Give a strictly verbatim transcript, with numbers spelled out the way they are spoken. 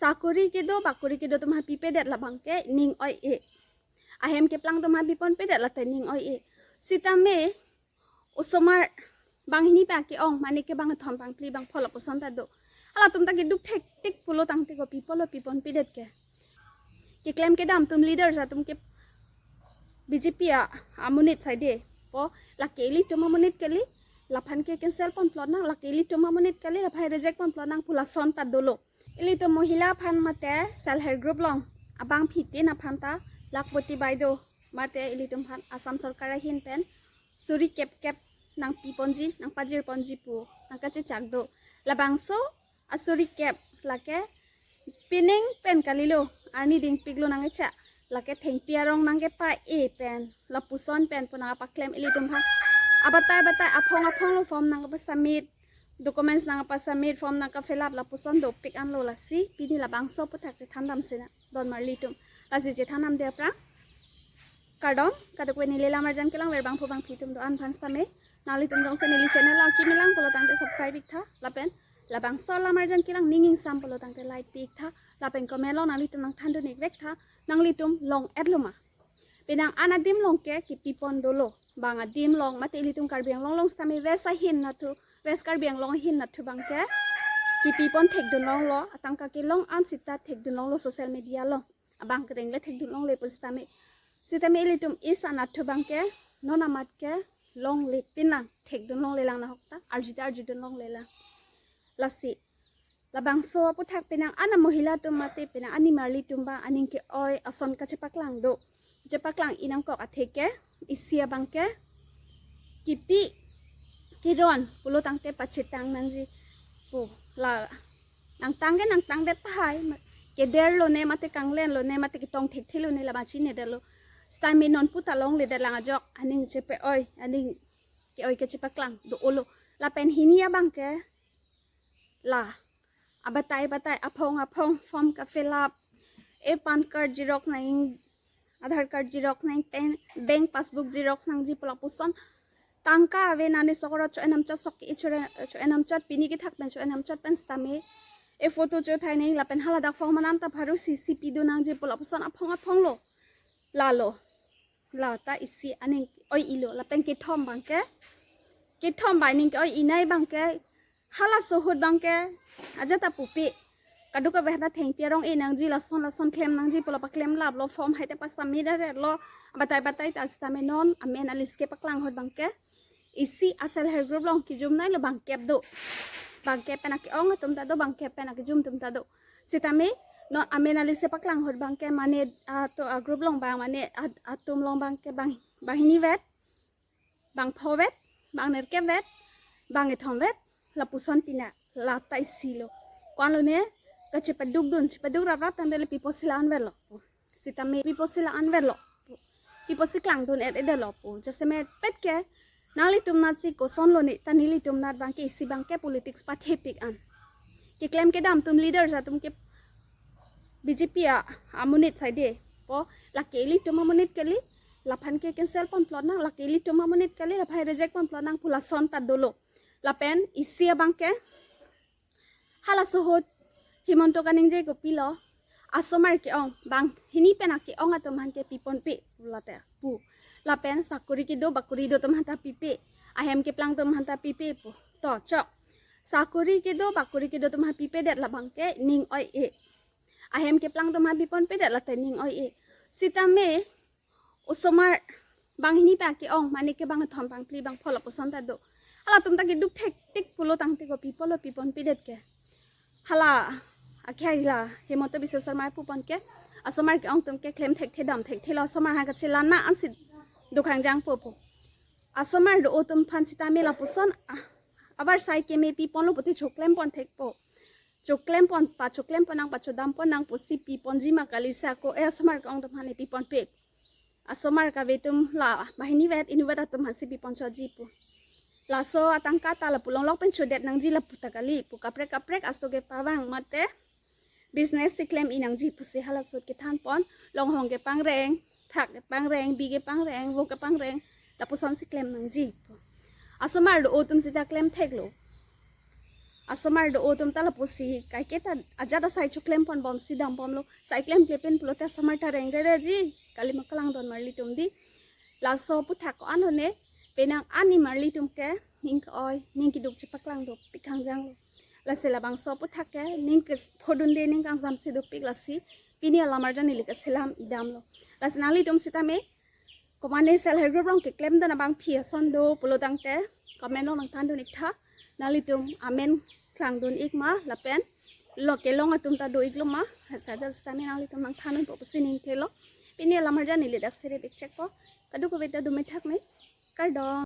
Sakori kedo, bakori kedo atum aphan pipedet labang ke ning oi-e. Ahem keplang atum aphan piponpedet lata ning oi-e. Sitame osomar banghini pa ke-ong, mane ke bangkethom, bangphli, bangpho lapuson ta do. Halatum ta keduk thektik pulo tangte kopi apotlo piponpedet ke. Keklem kedam atum, leaders atum ke, B J P a, amonit saide po, lake ilitum amonit kali, laphan ke cancel ponplot nang, lake ilitum amonit kali, laphan reject ponplot nang pu lason ta dolo. Ilitum mohila aphan mate self help group along abangphitin aphan ta Lakhpati Baideo mate ilitum aphan Assam Sorkar ahin pen suri kep kep nangpiponji, nangpajirponji pu nangkachechak do. Labangso asuri kep lake pining pen kalilo, arni dingpiklo nangkecha, lake thengpi arong nangkepa-e pen, lapuson pen pu nangpaklem ilitum aphan. Abatai batai aphong aphong lo form nangkapasubmit, documents nangkapasubmit, form nangkafill up, lapuson dopik anlo. Lasi pini labangso aphuthak chethan damsi nang don marli atum. Lasi chethan damde aphrang kardom, kadokave neli lamarjan kelangver bangphu bangphi atum do-an aphan sitame. Nanglitum jongsi neli channel along kimi lang pulo tangte subscribe iktha, lapen labangso lamarjan kelang ning ingsam pulo tangte like pi iktha, lapen comment along nanglitum nangthandun ikvek tha, nanglitum long-etlo ma? Penang an adim along ke kipipon dolo. Bang adim along mate ilitum Karbi Anglong along sitame West ahin nathu, West Karbi Anglong ahin nathu abang ke kipipon thekdun longlo, atangka kelong an sita thekdun longlo social media along. Abang kereng le thekdun longle pu sitame. Sitame ilitum East anathu abang ke non amat ke longle pinlang, thekdun longle lang nahok ta, arju ta arjudun longle lang. Lasi labangso aphuthak penang an amohila atum mate penang an animarli atum abang aning ke-oi ason kachepaklang do, chepaklang inangkok athe ke isi abang ke kipi kiron pulo tangte pachetang nangji pu. La nangtang ke nangtangdet tahai, ma-, keder lone mate kanglen lone mate ketong thekthelo ne lama chinedetlo. Sitame non pu ta longledet lang ajok, aning chepe-oi, aning ke-oi kachepaklang do-olo. Lapen hini abang ke la abatai batai aphong aphong form kafill up, e PAN card xerox nang, Aadhaar card xerox nang, pen bank passbook xerox nangji pu lapuson. Tangka ave nani sokorot cho-en amchot, sok ke-i cho-en amchot, pini kethak pen cho-en amchot pen sitame e photo chothai nang, lapen haladak form aman ta pharo isi isi pidun nangji pu lapuson aphong aphong lo. Lalo. Lata isi aning oi-ilo, lapen kethom abang ke, kethom abang aning ke-oi-inei abang ke, halaso ahut abang ke ajat ta pupe. Kadokave ta thengpi arong-e nangji, lason lason klem nangji pu la paklem laplo, form hai ta pasubmit-etlo, abatai batai ta sitame non amen a-list kepaklang ahut abang ke isi a self help group along kejum neilo bangkep do. Bangkep pen ake-ong atum ta do, bangkep pen akejum atum ta do. Sitame non amen a-list kepaklang ahut abang ke mane ato a-group along abang mane at-, atum along abang ke bang, banghini vet, bangpho vet, bangnerkep vet, bangkethom vet, lapuson pina lata isi lo. Ko-an lone kachepadukdun, chepaduk raprap tangte le pi apotsi la-an vetlo. Sitame pi apotsi la-an vetlo, pi apotsi klangdun-et-edetlo pu. Jasemet pet ke nanglitum natsi koson lone, ta nelitum nat abang ke isi abang ke politics pathepik an. Keklem kedam atum, leaders atum ke, B J P a, amonit saide po, lake ilitum amonit kali, laphan ke cancel ponplot nang, lake ilitum amonit kali, laphan reject ponplot nang pu lason ta dolo. Lapen isi abang ke halaso ahut Himanta kaningje kopilo, asomar ke-ong, banghini pen ake-ong atum aphan ke piponpe pulote pu. Lapen sakori kedo bakori do atum aphan ta pipe, ahem keplang atum aphan ta pipe pu. To chok, sakori kedo bakori kedo atum aphan pipedet labang ke ning oi-e. Ahem keplang atum aphan piponpedet lata ning oi-e. Sitame osomar banghini pa ke-ong, mane ke bangkethom, bangphli, bangpho lapuson ta do. Halatum ta keduk thektik pulo tangte kopi apotlo piponpedet ke. Hala akhai la Himanta Biswa Sarma pupon ke, asomar ke-ong atum ke klem thekthe dam thekthelo, asomar aphan kachelana ansi dokhang jangpo pu. Asomar do-o atum aphan sitame lapuson, ah, abar sai keme piponlo puti choklem pon thekpo. Choklem pon, pachoklem pon nang, pachodam pon nang pusi piponji ma kali, sako e asomar ke-ong atum aphan piponpe. Asomar kave atum la banghini vet inutvet atum aphansi piponchotji pu. Laso atangka ta lapu longlok pen chodet nangji lapu ta kali pu, kaprek kaprek aso kepavang mate business si klem-i nangji pusi halaso ahut kethan pon, longhong kepangreng, phak kepangreng, bi kepangreng, vo kepangreng, lapusonsi klem nangji pu. Asomar do-o atum sita klem theklo. asomar do atum ta lapusi kaiketa ajat asai choklem ponbomsi dambomlo. Sai klemkle pen pulote asomar ta rengrereji, kalima klangdun marlitum dei. Laso aputhak ko-an hone, penang ani marlitum ke ning ke-oi, ning keduk chepaklangdunpik kangjanglo. Lasi labangso aputhak ke ning kephodunde, ning kangjamsi dopik, lasi pini alam arjan neli kaselam idamlo. Lasi nanglitum sitame komatne self help group along keklemdun abangpi ason do pulotangte comment along nangthandun iktha. Nanglitum amen klangdun ik ma lapen lo kelong atum ta do iklo ma, hasa ajat sitame nanglitum nangthandunpo pusi ning thelo. Pini alam arjan neli dak sere pik chekpo. Kadokave ta do methak ne. Kardom.